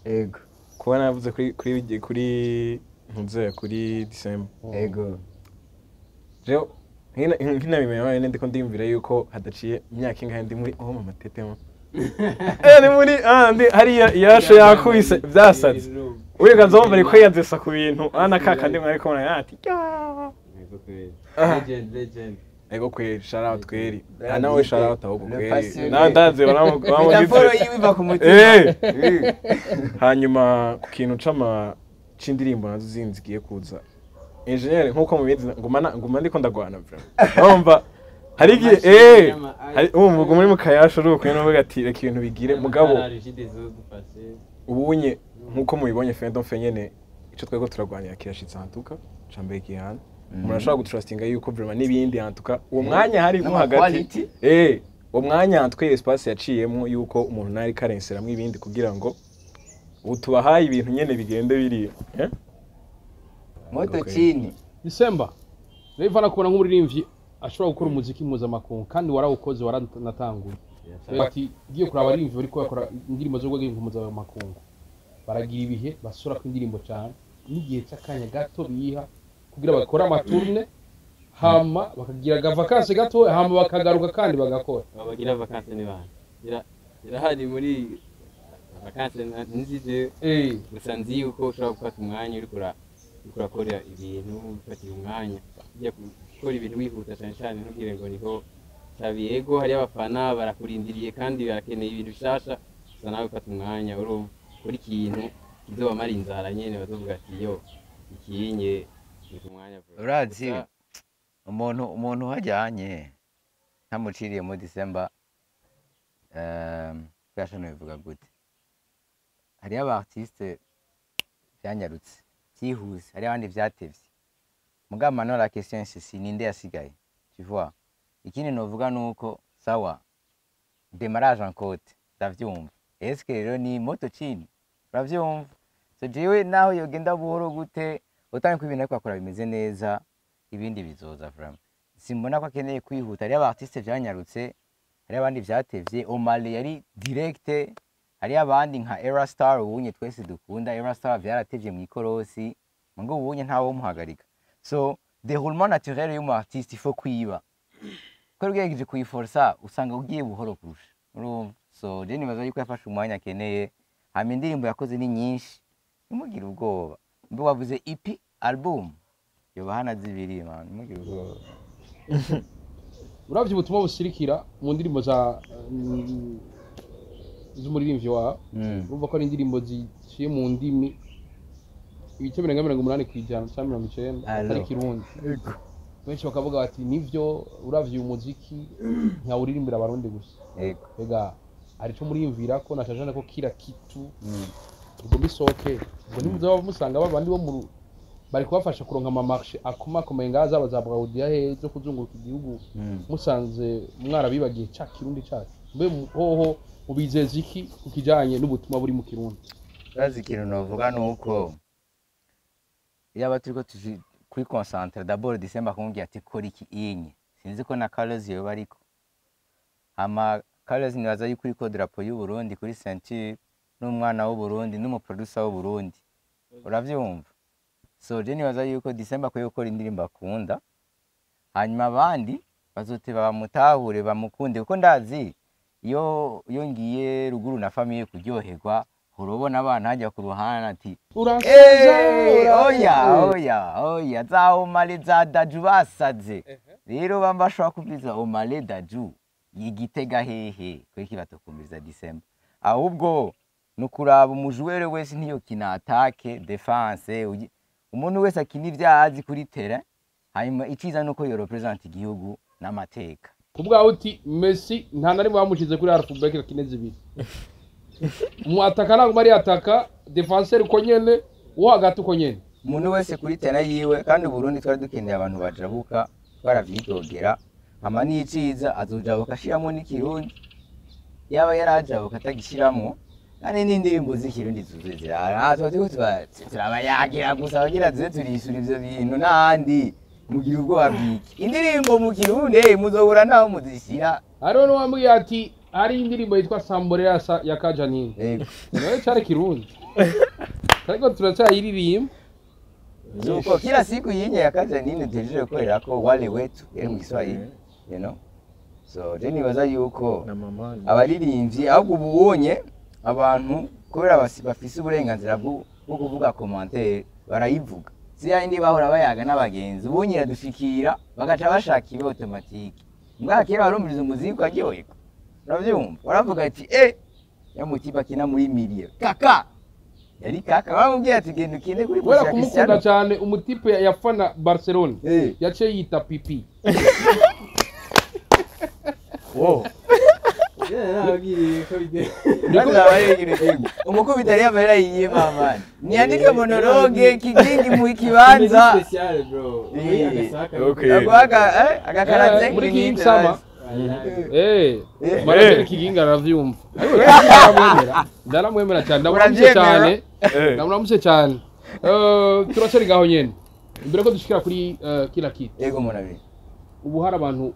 Ego. Kuba navuze kuri kuri kuri ntuze kuri December. Ego. Rero nkinabimenya wenyine ndiko ndiyumvira yuko hadaciye imyaka ingahe ndi muri oh mama tetema. Ni muri ndi hariya yashe yakubise byasatse. Wiga nzomva ariko yanzesa ku bintu ana kakandi mwari kumwe ati ya. Legend, legend. Ego kweri, shout out kweri. Nawe shout out ahubwo Le kweri. passionné. Nawe ndazi Metaforo baramugize. yiwe iva ku mutima. Hanyuma ku kintu c'ama c'indirimbo nazo zindi zigiye kuza. Engineer nkuko mubizi nguma ndiko ndagwana vraiment. Urumva hari igihe hari umva uguma uri mu kayasha uri ukwiye n'uvuga ati reka ibintu bigire mugabo ubunye nkuko mubibonye Fendo fe nyene ico twego turagwanira kirashitse hantuka cambere kihana. Umuntu ashobora gutrustinga yuko vraiment n'ibindi hantuka uwo mwanya hari mo N'ama hagati quality. Uwo mwanya hantuka espace yaciyemo yuko umuntu nari karenseramwo ibindi kugira ngo ubu tubahaye ibintu nyene bigende biri Moto Okay. chini. December Rayvan akubona nk'umuririmbyi ashobora gukora umuziki mpuzamakungu kandi warawukoze waranatanguye. Ati ugiye kuraba abaririmbyi bariko bakora indirimbo zo rwego mpuzamakungu baragira ibihe basura ku indirimbo cyane n'igihe cy'akanya gato biha kugira bakore amaturne, hama bakagira agavakansi gato, hama bakagaruka kandi bagakora. Bagira vacances ni bana. Irahari muri Vacances nzije. Gusa nzi yuko ushobora gufata umwanya uriko urakora ibintu, ufatira umwanya ujya gukora ibintu wihuta cyane cyane, ntugire ngo niho cabi. Ego, hariyo abafana barakurindiriye kandi barakeneye ibintu bishasha. Gusa nawe ufata umwanya urumva ukora ikintu kizobamara inzara nyene, bazovuga ati yo ikinye ni ku mwanya bro. Urazi, Gusa umuntu hajyanye ntamuciriye muri December, fashion bivuga gute? Hariyo aba artiste byanyarutse byihuse, hariyo abandi vyatevye. Mugabo maintenant la question c'est si ninde yasigaye, tu vois? Ikindi novuga nuko sawa, démarrage en côte, ndavyumva. Est-ce que rero ni moto chini, uravyumva? So jewe naho yogenda buhoro gute, utange ko ibintu ariko akora bimeze neza, ibindi bizoza. Vraiment simbona ko akeneye kwihuta. Hariyo aba artiste vyanyarutse, hariyo abandi vyatevye. Omale yari direct. Hariyo abandi nka Era Star, ubunye twese dukunda Era Star, vyaratevye mu ikorosi, ngo ubunye ntawe umuhagarika. So déroulement naturel y'umu artiste, il faut kwiba ko ugerageje kuyiforsa usanga ugiye buhoro kurusha, urumva? So je nibaza yuko yafashe umwanya akeneye. Hama indirimbo yakoze ni nyinshi, ntimugire ubwoba. Mbe wavuze EP, album yoba hana zibiri, man, ntimugire ubwoba. Uravye ubutumwa busirikira mu ndirimbo za z'umuririmbyi wawe, urumva ko ari indirimbo ziciye mu ndimi, ibice birenga 80% cyangwa 90 Allo. atari Kirundi. Benshi bakavuga bati nivyo, uravye uyu muziki ntawuririmbira Abarundi gusa. Ega hari ico muriyumvira ko nashajana ko kila kitu ugomba isohoke, ubwo ntimuzaba musanga babandi bo mu bari kubafasha kuronka ama marché akomakomeye ngaha, zaba za Braudia he zo kuzunguruka igihugu, musanze mwarabibagiye ca Kirundi cacu? Mbe hoho mubizeza iki ku kijanye n'ubutumwa buri mu Kirundi? Urazi, ikintu novuga ni uko yaba turiko tuzi kuri concentre d'abord. December kumbwira ati kora iki inye, sinzi ko na Carlos yoba ariko hama Carlos nibaza yuko uriko drapeau y'u Burundi kuri ceinture, n'umwana w'u Burundi, n'umuproducer w'u Burundi, uravyumva? So je nibaza yuko December akwiye gukora indirimbo akunda, hanyuma abandi bazoteba bamutahure, bamukunde, kuko ndazi iyo ngiye ruguru na famille kuryoherwa, urabona abana hajya ku ruhande ati Urasaza. Oya, oya, oya, za Omale, za Daju basaze. Rero bamba bashobora kumviriza Omale, Daju yigitega hehe, kweki batokumviriza December? Ahubwo nukuraba umujoueur wese ntiyokina attaque, défense, umuntu wese akina ivyo azi kuri terrain. Hanyuma iciza nuko yo represent igihugu n'amateka. Kubwawe uti Messi nta na rimwe bamushize kuri half-back akine zibiri, umwataka ntabwo ari ataka, défenseur uko nyene, uwo hagati uko nyene. Umuntu wese kuri terrain yiwe. Kandi Uburundi twari dukeneye abantu bajabuka, twaravyidogera. Hama n'iciza azojabuka ashiramo n'iKirundi, yaba yarajabuka atagishiramwo, kandi n'indirimbo z'Ikirundi zuzuye zirahari. Aha tuba turiko turabayagira gusa kugira tuze turishura ivyo bintu n'ahandi. Mugira ubwoba bwiki? Indirimbo mu Kirundi muzobura naho muzishira. Hariho n'uwambwiye ati hari indirimbo yitwa Samborera ya Kajanini. Yego. Nayo cyari Kirundi, ariko turacyayiririmba. Zuko kila siku yinye ya Kajanini tuhejeje gukorera ko wale wetu yari mu Giswahili, you know? So je nibaza yuko na mama abaririmbyi ahubwo ubonye abantu kubera bafise uburenganzira bwo kuvuga commentaire, barayivuga. Si yindi bahora bayaga n'abagenzi, ubonye iradushikira bagaca bashaka ibe automatique. Mbwa kera warumviriza umuziki ukaryoherwa, uravyumva, waravuga ati eh, ya mutiba akina muri milieu kaka, yari kaka, baramubwiye ati genda ukine kuri Kubera poste ya kumukunda Cristiano. cyane, umutipe yafana Barcelona yaciye yita Pipi. Wow. Nababwiye ko bide Umukubita yari amahera yiye mama niyandike monologue kigingi mu kibanza. Special bro. Muri agasaka. Okay. Aguhaga agakaraze. Muri King Sama. Manager Kiginga aravyumva, ariko ndaramwemera, ndaramwemera cyane, ndamuramutse Uravyemera? cyane, ndamuramutse cyane. Turacari ngaho nyene imbere ko dushikira kuri kila kitu. Yego munabiri. Ubu hari abantu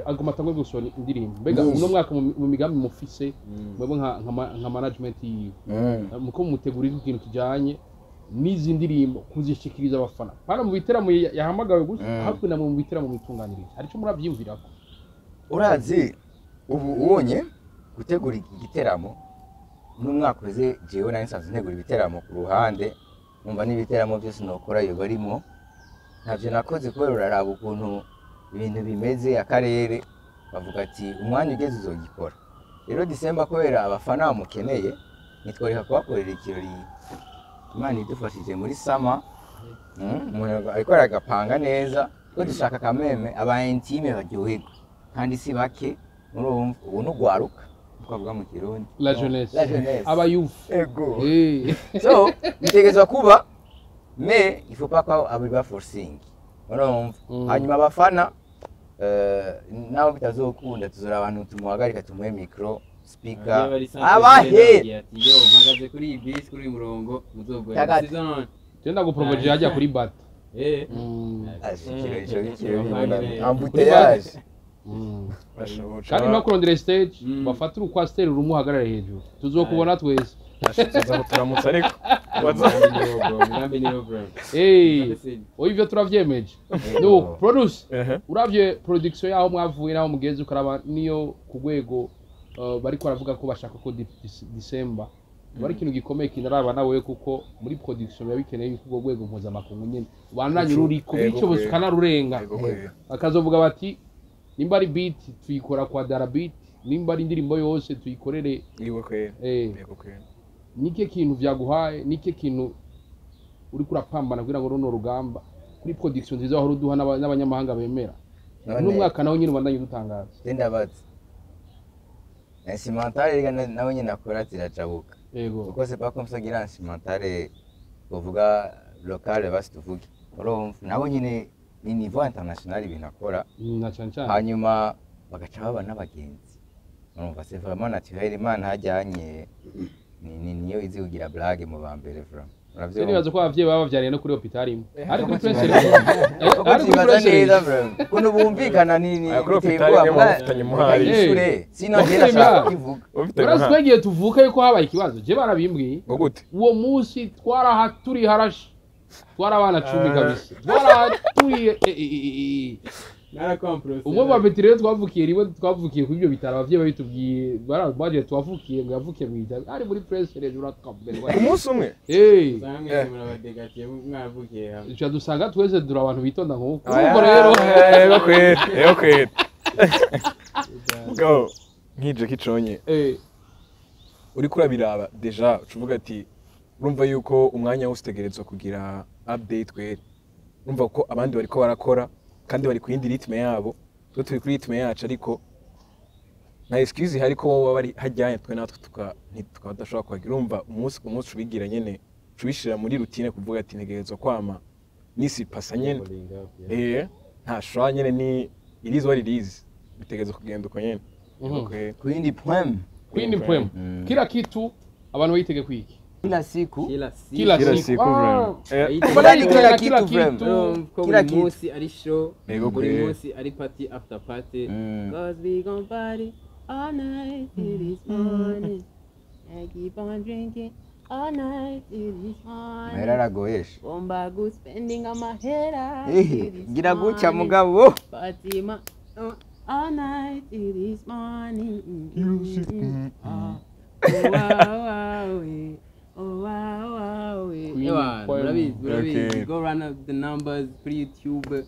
aguma atangwe gusohora indirimbo. Mbega Nyinshi. uno mwaka mu migambi mufise mwebwe nka management yiwe, muko mutegurira ikintu kijanye n'izi ndirimbo kuzishikiriza abafana pana mu biteramo yahamagawe gusa, ahubwo namwe mu biteramo mwitunganiriza, hari ico muravyiyumvirako? Urazi, ubu ubonye gutegura igiteramo N'umwaka uheze jewe nari nsanzwe ntegura ibiteramo ku ruhande, numva n'ibiteramo byose nokora iyo barimo ntavyo nakoze, kubera uraraba ukuntu ibintu bimeze, akarere bavuga ati umwanya ugeze uzogikora. Rero December, kubera abafana bamukeneye, nitworeka kubakorera ikirori. Imana idufashije muri summer, umuntu ariko aragapanga neza ko dushaka kameme aba intime baryoherwa, kandi si bake. Murumva ubu n'ugwaruka uko bavuga mu Kirundi. La jeunesse. La jeunesse. Aba youth. Ego. Eh. So bitegerezwa kuba, mais il faut pas ko abiba forcing, urumva. Hanyuma abafana, naho bitazokunda, tuzora abantu tumuhagarika, tumuhe micro, speaker, abahe. Ati yo mpagaze kuri iyi bisi, kuri uyu murongo muzogora. Tagati. Sizo none. Tenda guprovoje hajya kuri bata. Ikirori ico ikirori. Mm. Embouteillage. Kandi no kurondera stage, bafate urukwasiteri rumwe uhagarare hejuru, tuzokubona twese. Tuza turamutse ariko. Umugambi niwo, bro. Eh, oya, ivyo turavyemeje. No produce. Ehe. Uravye production yaho mwavuye naho mugeze, ukaraba niyo ku rwego, bariko baravuga ko bashaka ko December bari ikintu gikomeye kinaraba nawe, kuko muri production biba bikeneye yuko urwo rwego mpuzamakungu nyene ubandanye ruriko, Yego, bityo bose kweli. ukanarurenga. Yego, kweli. Bakazovuga bati nimba ari beat tuyikora kwa Dara Beat, nimba ari indirimbo yose tuyikorere. Yego kweli. Eh. Yego kweli. Nike kintu vyaguhaye, nike kintu uriko urapambana kugira ngo runo rugamba kuri production nziza wahora uduha n'abanyamahanga bemera, None n'umwaka nawo nyine ubandanye udutangaza? Ndabaza instrumental rega nawe nyine akora zirajabuka. Yego. Kuko c'est pas comme ça gira instrumental uvuga locale, basi tuvuge, urumva nawe nyine ni niveau international ibintu akora. Na cyane cyane. Hanyuma bagaca baba n'abagenzi, urumva c'est vraiment naturel. Imana hajyanye niyo izi kugira blague mu ba mbere, vraiment. Se nibaza ko abavyeyi baba bavyariye no kuri hôpital imwe, ari kuri Prince Kuko ari kuri tubibaza Prince neza, vraiment ukuntu bumvikana ni Aya, kuri biteye hôpital ubwoba. imwe mufitanye umuhari. Ishure sino Eh. njye nashaka kukivuga. Ufite Urazi umuhari. twagiye tuvuka yuko habaye ikibazo, je barabimbwiye. Ngo gute? Uwo munsi twarahaturiye harashe, twari abana 10 kabisa, twarahaturiye. Narakomprose. Umwe mu bapeti rero twavukiye rimwe, twavukiye kuri ibyo bitaro, abavyeyi babitubwiye barabaje, twavukiye ngo yavukiye mu ijambo ari muri presse hejuru akamerwa. Umunsi umwe. Eh. Usanga mwese murabadegatiye mwavukiye hamwe. Duca dusanga twese duri abantu bitonda nk'uko Aya, urumva rero. Yego kweli, yego kweli. Mugabo nk'ije kiconye uriko urabiraba déjà uca uvuga ati urumva yuko umwanya wose utegerezwa kugira update kweli, urumva ko abandi bariko barakora kandi bari ku yindi rythme yabo, twe turi kuri rythme yacu, ariko nta excuse ihari ko wowe bari hajyanye twe natwe tukaba tudashobora kuhagira. Urumva umunsi ku munsi ubigira nyene, uca ubishira muri routine kuvuga ati ntegerezwa kwama nisipasa nyene. Nta shwa nyene, ni irizi what it is, bitegerezwa kugenda uko nyene. Okay. Ku yindi poem. Queen Poem. Kila kitu abantu bayitege kwiki. Kila siku. Kila siku. Kila Kila siku. siku, Ah. vraiment. Kila Kila kitu, kitu. vraiment. Urumva ko Kila buri kitu. munsi ari show, Yego buri kweli. munsi ari party after party. Cause we gon' party all night till this morning. And keep on drinking all night till this Mahera morning. aragoyesha. Bomba good spending on my head out Ehe, till this gira gutya morning. mugabo. Party ma all night till this morning. Ah. Oh, wow, wow, eh. Oh, wow, wow, eh. Queen Ewa, Poem. murabizi, murabizi. Okay. Go run up the numbers kuri YouTube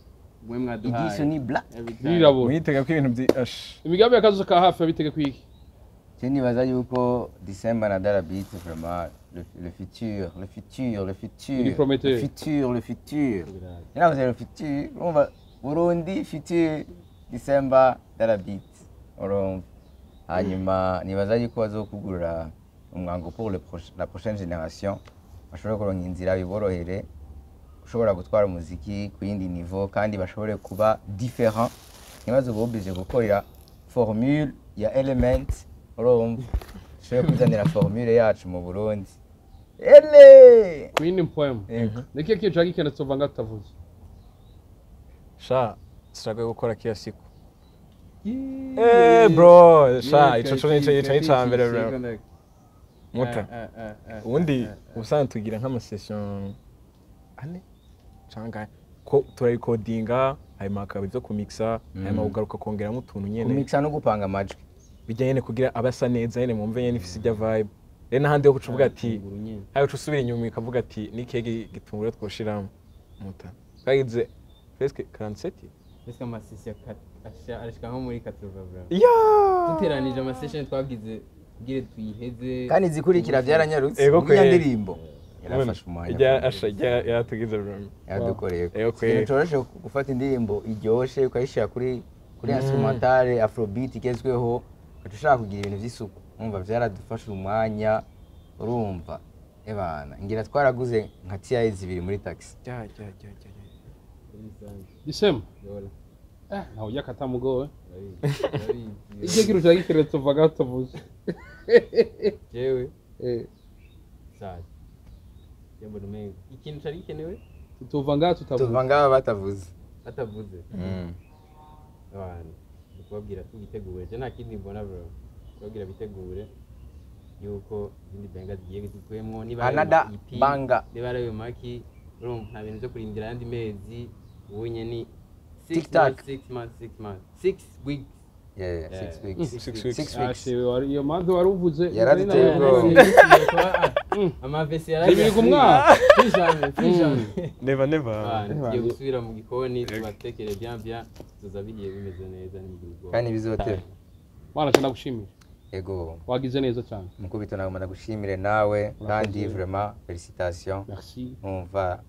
mwe mwaduhaye. Igisho ni black. Every time. Birirabura. Mwitega ko ibintu byi ash. Imigambi y'akazoza ka hafi abitege kwiki. Je nibaza yuko December na Dara Beat, vraiment le futur, le futur, le futur, Il est prometteur. le futur, le futur. Navuze le futur, urumva Burundi futur, December Dara Beat, urumva. Hanyuma nibaza yuko bazokugurura umwango pour la prochaine génération, bashobore kuronka inzira biborohere ushobora gutwara umuziki ku yindi niveau, kandi bashobore kuba différent, ntibaze uba obligé gukorera formule ya element, urumva dushobore kuzanira formule yacu mu Burundi ele. Queen Poem. Yego. Niki kintu cya gikene tuvanga tutavuze? Sha, siragoye gukora kila siku. Eh bro, sha, ico co nico ni ca mbere, bro. Muta. Ubundi ubusanzwe tugira nk'amasession ane canke ko turayikodinga, hanyuma hakaba ivyo kumixa, hanyuma kugaruka kongeramo utuntu nyene. Kumixa no gupanga amajwi. Bijya nyene kugira aba asa neza nyene, mwumve nyene ifise irya vibe. Rero n'ahandi ho kucuvuga ati Igitunguru nyene. hayo usubira inyuma ukavuga ati nikege gitunguru twoshiramo muta twagize presque 47. Mbese ama session arashika nko muri 80 bro. Ya. Duteranije ama session twagize kugira tuyiheze. Kandi izikurikira byaranyarutse. Ego Iriya kweri. ndirimbo yarafashe umwanya. Ijya asha ijya yaratugize bro. Yadukoreye. Ego kweri. Ikintu coroshe gufata indirimbo iryoshe ukayishyira kuri instrumentale afrobeat igezweho, ugaca ushaka kugira ibintu by'isuku, urumva byaradufashe umwanya. Urumva ebana ngira twaraguze nka TI zibiri muri taxi. Ya ya ya ya ya. Disema. Yola. Eh, ntawe ujya katamugowe. Urabizi, urabizi. Icyo kintu cyari gikenewe tuvaga tuvuze. Jewe Eh, sawa. Jambo umengo ikintu cari gikenewe tuva ngaha tutavuze. Tuva ngaha batavuze. Batavuze. Abantu ni kubabwira tubitegure, je nta kindi mbona bro, kubabwira bitegure yuko izindi benga zigiye zikuyemwo, niba ari Another ama EP, banger. niba ari ayo maki, urumva nta bintu byo kurindira ayandi mezi, ubunye ni six Tic tac. months, 6 months, 6 months, 6 weeks. Yeah, 6 Yeah. weeks. 6 weeks. 6 weeks. Ashewe, iyo mpamvu wari uvuze. Yaraduteye ubwoba. Amavesi. Zibiri ku mwaka. Never never. Tugiye gusubira mu gikoni tubatekere bien bien, tuza bigiye bimeze neza n'imigihugu. Kandi bizotera. Mwana, cyane ndagushimiye. Ego. Wagize neza cyane. Mukubito, nagomba ndagushimire nawe kandi vraiment félicitations. Merci. Umva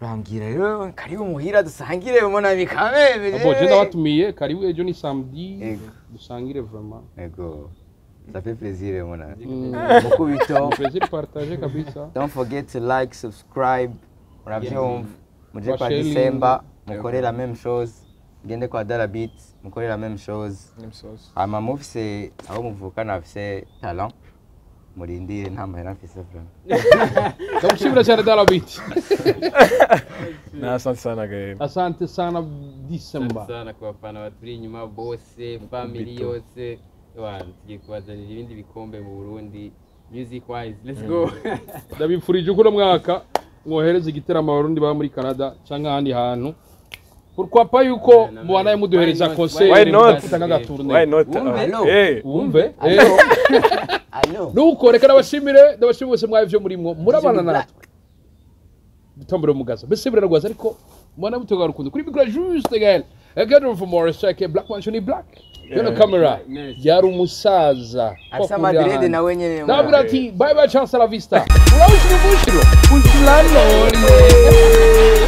urambwira rero karibu muhira dusangire mon ami kameme. Bon, je ndabatumiye, karibu, ejo ni samedi. Ego. Dusangire vraiment. Ego, ça fait plaisir mon ami. Mukubito. Mukubito. Plaisir partagé kabisa. Don't forget to like, subscribe, urabyumva, muje kwa Basharing. December mukore la même chose, mugende kwa Dara Beat mukore la même chose. Hama mufise aho muvukana bafise talent, murindire, nta mahera mfise vraiment. Ndagushimira cyane Dara Beat. Na asante sana gael. Asante sana December. Sana ku bafana baturi inyuma bose, family Bito. yose. Wana, tugiye kubazanira ibindi bikombe mu Burundi music wise, let's go. Ndabifurije uko uno mwaka mwohereza igiteramo abarundi baba muri Canada cyangwa ahandi hantu, pourquoi pas yuko mubanaye muduhereza Why not? concert. Why not? Mugafata nk'agatournée. Why not? Wumve. Ah, eh. Wumve. Allo. Allo. Nuko reka ndabashimire, ndabashimire bose mwawe ivyo murimwo murabana natwe dutambure mugaza mbese birarwaza, ariko mubana mutegura urukundo kuri micro juste Gael Again from Morris Check Black Mansion Black. Yono camera yari umusaza. Afise amadrede nawe nyene. Ndababwira ati bye bye, chance la vista, urabishira umushiro ushira none.